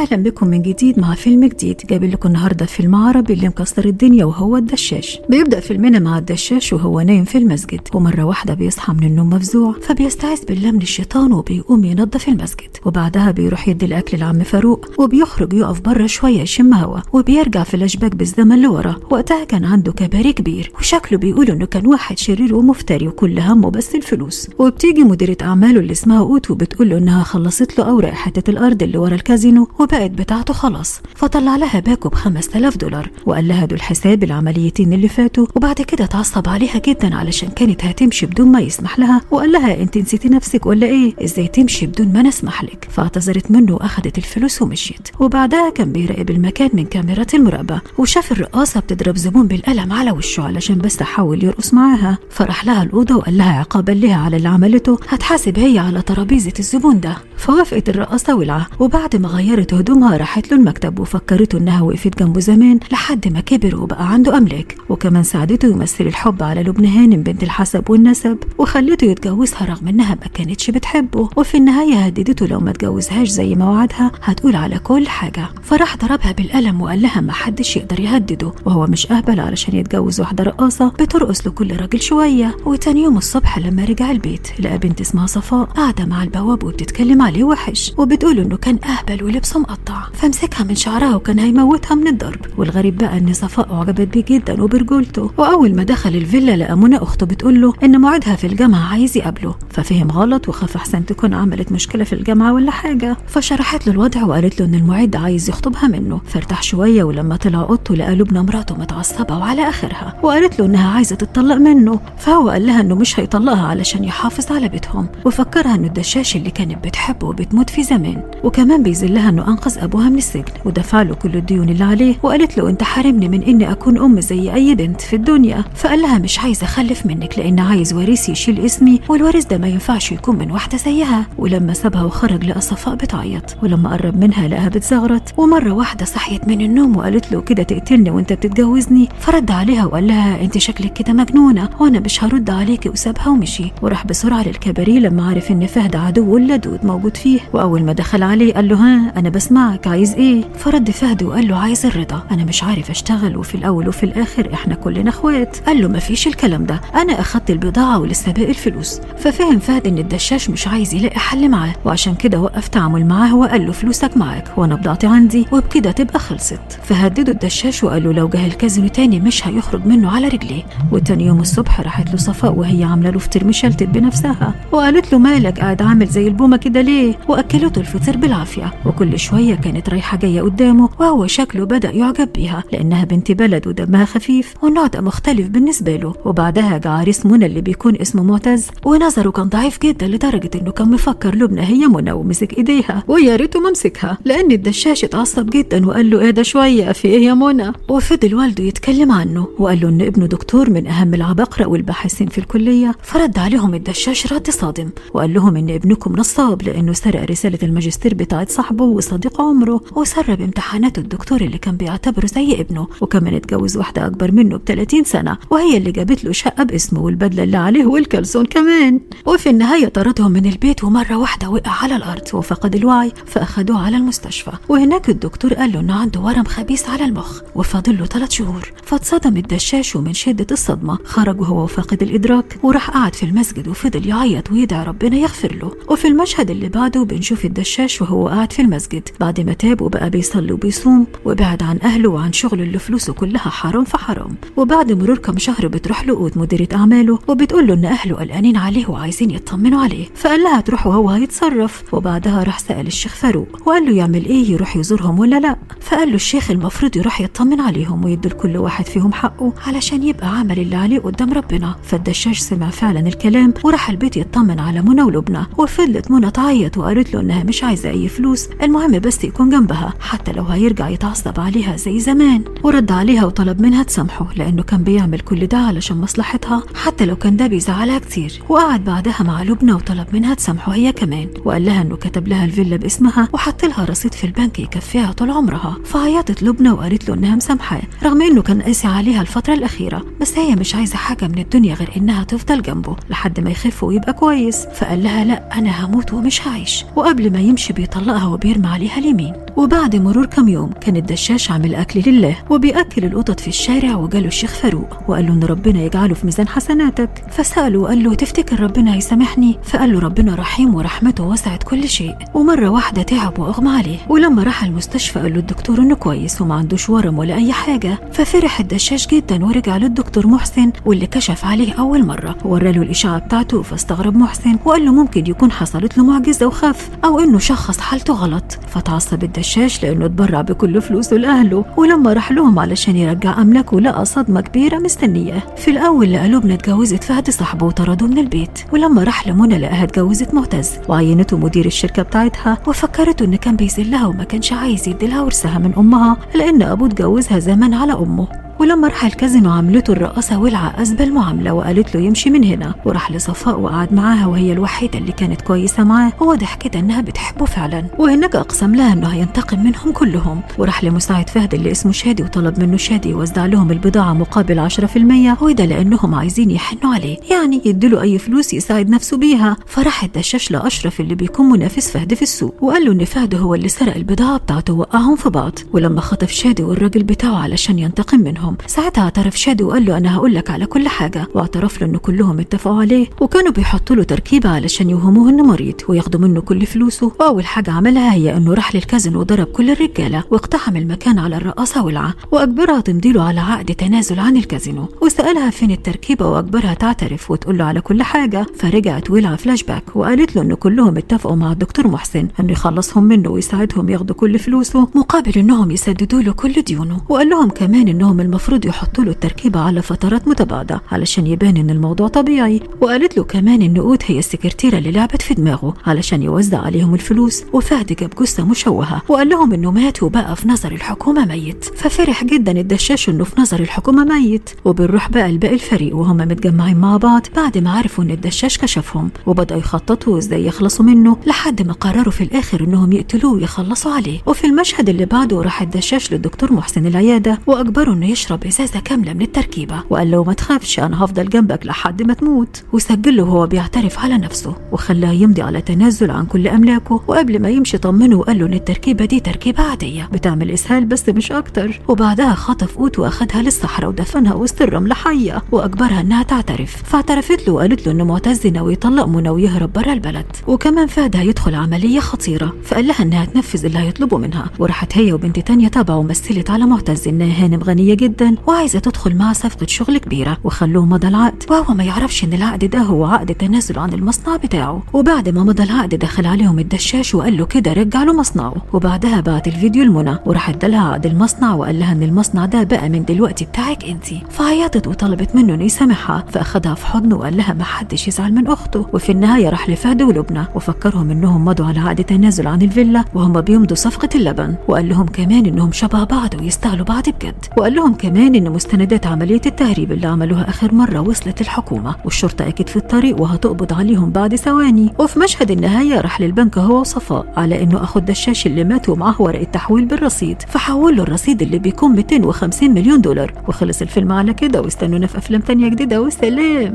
اهلا بكم من جديد مع فيلم جديد. جايب لكم النهارده فيلم عربي اللي مكسر الدنيا وهو الدشاش. بيبدا فيلمنا مع الدشاش وهو نايم في المسجد، ومرة واحدة بيصحى من النوم مفزوع، فبيستعيذ بالله من الشيطان وبيقوم ينظف المسجد، وبعدها بيروح يدي الاكل لعم فاروق، وبيخرج يقف بره شوية يشم هوا، وبيرجع فلاش باك بالزمن لورا. وقتها كان عنده كباري كبير، وشكله بيقول انه كان واحد شرير ومفتري وكل همه بس الفلوس. وبتيجي مديره اعماله اللي اسمها اوتو بتقول له انها خلصت له اوراق حتة الارض اللي ورا الكازينو وبقت بتاعته خلاص، فطلع لها باكو ب $5000 وقال لها دول حساب العمليتين اللي فاتوا. وبعد كده اتعصب عليها جدا علشان كانت هتمشي بدون ما يسمح لها، وقال لها انت نسيتي نفسك ولا ايه؟ ازاي تمشي بدون ما نسمح لك؟ فاعتذرت منه واخدت الفلوس ومشيت. وبعدها كان بيراقب المكان من كاميرات المراقبة، وشاف الرقاصه بتضرب زبون بالقلم على وشه علشان بس حاول يرقص معاها، فراح لها الاوضة وقال لها عقابا لها على اللي عملته هتحاسب هي على ترابيزة الزبون ده. فوافقت الرقاصه ولعه، وبعد ما غيرت هدومها راحت له المكتب وفكرته انها وقفت جنبه زمان لحد ما كبر وبقى عنده املاك، وكمان ساعدته يمثل الحب على لبنى هانم بنت الحسب والنسب، وخلته يتجوزها رغم انها ما كانتش بتحبه. وفي النهاية هددته لو ما اتجوزهاش زي ما وعدها هتقول على كل حاجة، فراح ضربها بالقلم وقال لها ما حدش يقدر يهدده، وهو مش اهبل علشان يتجوز واحدة رقاصه بترقص لكل راجل شوية. وتاني يوم الصبح لما رجع البيت لقى بنت اسمها صفاء قاعدة مع البواب وبتتكلم عليه وحش، وبتقول انه كان اهبل ولبسه مقطع، فمسكها من شعرها وكان هيموتها من الضرب. والغريب بقى ان صفاء اعجبت بيه جدا وبرجولته. واول ما دخل الفيلا لقى منى اخته بتقول له ان موعدها في الجامعة عايز يقابله، ففهم غلط وخاف احسن تكون عملت مشكلة في الجامعة ولا حاجة، فشرحت له الوضع وقالت له ان المعيد عايز يخطبها منه، فارتاح شوية. ولما طلع اوضته لقى لبنى مراته متعصبه وعلى اخرها، وقالت له انها عايزه تتطلق منه، فهو قال لها انه مش هيطلقها علشان يحافظ على بيتهم، وفكرها انه الدشاش اللي كانت بتحبه وبتموت في زمان، وكمان بيذلها انه انقذ ابوها من السجن ودفع له كل الديون اللي عليه، وقالت له انت حارمني من اني اكون ام زي اي بنت في الدنيا، فقال لها مش عايزه اخلف منك لان عايز وريث يشيل اسمي، والوريث ده ما ينفعش يكون من واحدة زيها. ولما سابها وخرج لقى صفاء بتعيط، ولما قرب منها لقاها بتزغرط، ومرة واحدة صحيت من النوم وقالت له كده تقتلني وانت بتتجوزني، فرد عليها وقال لها انت شكلك كده مجنونة وانا مش هرد عليكي، وسابها ومشي. وراح بسرعة للكباريه لما عرف ان فهد عدوه اللدود موجود فيه، واول ما دخل عليه قال له ها انا بسمعك عايز ايه؟ فرد فهد وقال له عايز الرضا، انا مش عارف اشتغل وفي الاول وفي الاخر احنا كلنا اخوات. قال له مفيش الكلام ده، انا اخدت البضاعة ولسه باقي الفلوس. ففهم فهد ان الدشاش مش عايز يلاقي حل معاه، وعشان كده وقف تعامل معاه وقال له فلوسك معاك وانا بضاعتي عندي وبكده تبقى خلصت. فهدده الدشاش وقال له لو جه الكازينو تاني مش هيخرج منه على رجليه. وتاني يوم الصبح راحت له صفاء وهي عامله له فطير مشلتت بنفسها، وقالت له مالك قاعد عامل زي البومه كده ليه؟ واكلته الفطير بالعافية، وكل شوية كانت رايحة جاية قدامه، وهو شكله بدا يعجب بيها لانها بنت بلد ودمها خفيف والنوع ده مختلف بالنسبة له. وبعدها جه عريس منى اللي بيكون اسمه معتز، ونظره كان ضعيف جدا لدرجة انه كان مفكر لبنى هي منى ومسك ايديها، ويا ريته ما مسكها لان الدشاش اتعصب جدا وقال له ايه ده شوية في ايه يا منى؟ وفضل والده يتكلم عنه وقال له ان ابنه دكتور من اهم العباقرة والباحثين في الكلية. فرد عليهم الدشاش رد صادم وقال لهم ان ابنكم نصاب لانه سرق رسالة الماجستير بتاعت صاحبه وصديق عمره، وسرب امتحانات الدكتور اللي كان بيعتبره زي ابنه، وكمان اتجوز واحدة اكبر منه ب 30 سنة وهي اللي جابت له شقه باسمه والبدله اللي عليه والكلسون كمان. وفي النهاية طردهم من البيت، ومرة واحدة وقع على الارض وفقد الوعي، فاخدوه على المستشفى. وهناك الدكتور قال له انه عنده ورم خبيث على المخ وفاضل له 3 شهور. فاتصدم الدشاش، ومن شده الصدمة خرج وهو فاقد الادراك، وراح قعد في المسجد وفضل يعيط ويدعي ربنا يغفر له. وفي المشهد اللي بعده بنشوف الدشاش وهو قاعد في المسجد بعد ما تاب وبقى بيصلي وبيصوم وبعد عن اهله وعن شغله اللي فلوسه كلها حرام في حرام. وبعد مرور كم شهر بتروح له قوت مديرة اعماله وبتقول له ان اهله قلقانين عليه وعايزين يطمنوا عليه، فقال لها تروح وهو هيتصرف. وبعدها راح سأل الشيخ فاروق وقال له يعمل ايه، يروح يزورهم ولا لا؟ فقال له الشيخ المفروض يروح يطمن عليهم ويدوا لكل واحد فيهم حقه علشان يبقى عمل اللي عليه قدام ربنا. فالدشاش سمع فعلا الكلام وراح البيت يطمن على منى ولبنى، وفضلت منى تعيط وقالت له انها مش عايزه اي فلوس، المهم بس يكون جنبها حتى لو هيرجع يتعصب عليها زي زمان. ورد عليها وطلب منها تسامحه لانه كان بيعمل كل ده علشان مصلحتها حتى لو كان ده بيزعلها كتير. وقعد بعدها مع لبنى وطلب منها تسامحه هي كمان، وقال لها انه كتب لها الفيلا باسمها وحط لها رصيد في البنك يكفيها طول عمرها. فعيطت لبنى وقالت له انها مسامحاه رغم انه كان قاسي عليها الفترة الاخيرة، بس هي مش عايزه حاجة من الدنيا غير انها تفضل جنبه لحد ما يخف ويبقى كويس. فقال لها لا انا هموت ومش هعيش، وقبل ما يمشي بيطلقها وبيرمي عليها اليمين. وبعد مرور كم يوم كان الدشاش عامل أكل لله وبيأكل القطط في الشارع، وجاله الشيخ فاروق وقال له إن ربنا يجعله في ميزان حسناتك. فسأله وقال له تفتكر ربنا هيسامحني؟ فقال له ربنا رحيم ورحمته وسعت كل شيء. ومرة واحدة تعب وأغمى عليه، ولما راح المستشفى قال له الدكتور إنه كويس وما عندوش ورم ولا أي حاجة. ففرح الدشاش جدا ورجع للدكتور محسن واللي كشف عليه أول مرة ووراله الإشعة بتاعته. فاستغرب محسن وقال له ممكن يكون حصلت له معجزة وخف أو إنه شخص حالته غلط. فتعصب الدشاش لأنه اتبرع بكل فلوسه لأهله، ولما راح لهم علشان يرجع أملاكه لقى صدمة كبيرة مستنياه. في الأول لقى لبنى اتجوزت فهد صاحبه وطرده من البيت، ولما راح لمنى لقاها اتجوزت معتز وعينته مدير الشركة بتاعتها، وفكرته إن كان بيذلها وما كانش عايز يديلها ورثها من أمها لأن أبوه اتجوزها زمان على أمه. ولما راح الكازينو عملته الرقاصة ولعة أسبل معاملة وقالت له يمشي من هنا، وراح لصفاء وقعد معاها وهي الوحيدة اللي كانت كويسة معاه، وواضح كده إنها بتحبه فعلا. وهناك أقسم لها إنه هينتقم منهم كلهم. وراح لمساعد فهد اللي اسمه شادي وطلب منه شادي يوزع لهم البضاعة مقابل 10%، وده لأنهم عايزين يحنوا عليه، يعني يديله أي فلوس يساعد نفسه بيها. فراح الدشاش لأشرف اللي بيكون منافس فهد في السوق، وقال له إن فهد هو اللي سرق البضاعة بتاعته ووقعهم في بعض. ولما خطف شادي والراجل بتاعه علشان ينتقم منهم، ساعتها اعترف شادي وقال له انا هقول لك على كل حاجة، واعترف له ان كلهم اتفقوا عليه وكانوا بيحطوا له تركيبه علشان يوهموه انه مريض وياخدوا منه كل فلوسه. واول حاجة عملها هي انه راح للكازينو وضرب كل الرجالة واقتحم المكان على الرقاصه ولعه واجبرها تمضي له على عقد تنازل عن الكازينو، وسالها فين التركيبة واجبرها تعترف وتقول له على كل حاجة. فرجعت ولعه فلاش باك وقالت له ان كلهم اتفقوا مع الدكتور محسن انه يخلصهم منه ويساعدهم ياخدوا كل فلوسه مقابل انهم يسددوا له كل ديونه، وقال لهم كمان انهم المفروض يحطوا له التركيبة على فترات متباعدة علشان يبان ان الموضوع طبيعي. وقالت له كمان ان قوت هي السكرتيرة اللي لعبت في دماغه علشان يوزع عليهم الفلوس. وفهد جاب جثة مشوهة وقال لهم انه مات وبقى في نظر الحكومة ميت. ففرح جدا الدشاش انه في نظر الحكومة ميت. وبنروح بقى لباقي الفريق وهم متجمعين مع بعض بعد ما عرفوا ان الدشاش كشفهم، وبدأوا يخططوا ازاي يخلصوا منه لحد ما قرروا في الاخر انهم يقتلوه ويخلصوا عليه. وفي المشهد اللي بعده راح الدشاش للدكتور محسن العيادة واجبره انه يشرب ازازة كاملة من التركيبة، وقال له ما تخافش انا هفضل جنبك لحد ما تموت. وسجل له وهو بيعترف على نفسه وخلاه يمضي على تنازل عن كل املاكه. وقبل ما يمشي طمنه وقال له ان التركيبة دي تركيبه عادية بتعمل اسهال بس مش اكتر. وبعدها خطف قوت واخدها للصحراء ودفنها وسط الرمل حيه واجبرها انها تعترف. فاعترفت له وقالت له ان معتز ناوي يطلق منى ويهرب بره البلد، وكمان فهد هيدخل عملية خطيرة، فقال لها انها تنفذ اللي هيطلبه منها. وراحت هي وبنت تانية تبعه ومثلت على معتز انها هانم غنية جدا وعايزه تدخل معاه صفقة شغل كبيرة، وخلوه مضى العقد وهو ما يعرفش ان العقد ده هو عقد تنازل عن المصنع بتاعه. وبعد ما مضى العقد دخل عليهم الدشاش وقال له كده رجع له مصنعه. وبعدها بعت الفيديو لمنى وراح ادالها عقد المصنع وقال لها ان المصنع ده بقى من دلوقتي بتاعك انتي. فعيطت وطلبت منه انه يسامحها، فاخدها في حضنه وقال لها ما حدش يزعل من اخته. وفي النهاية راح لفهد ولبنى وفكرهم انهم مضوا على عقد تنازل عن الفيلا وهم بيمضوا صفقة اللبن، وقال لهم كمان انهم شبه بعض ويستاهلوا بعض بجد. وقال لهم كمان ان مستندات عملية التهريب اللي عملوها اخر مرة وصلت الحكومة والشرطة اكيد في الطريق وهتقبض عليهم بعد ثواني. وفي مشهد النهاية راح للبنك هو وصفاء على انه اخو الدشاش اللي مات ومعاه ورقة تحويل بالرصيد، فحول له الرصيد اللي بيكون 250 مليون دولار. وخلص الفيلم على كده، واستنونا في افلام تانية جديدة، وسلام.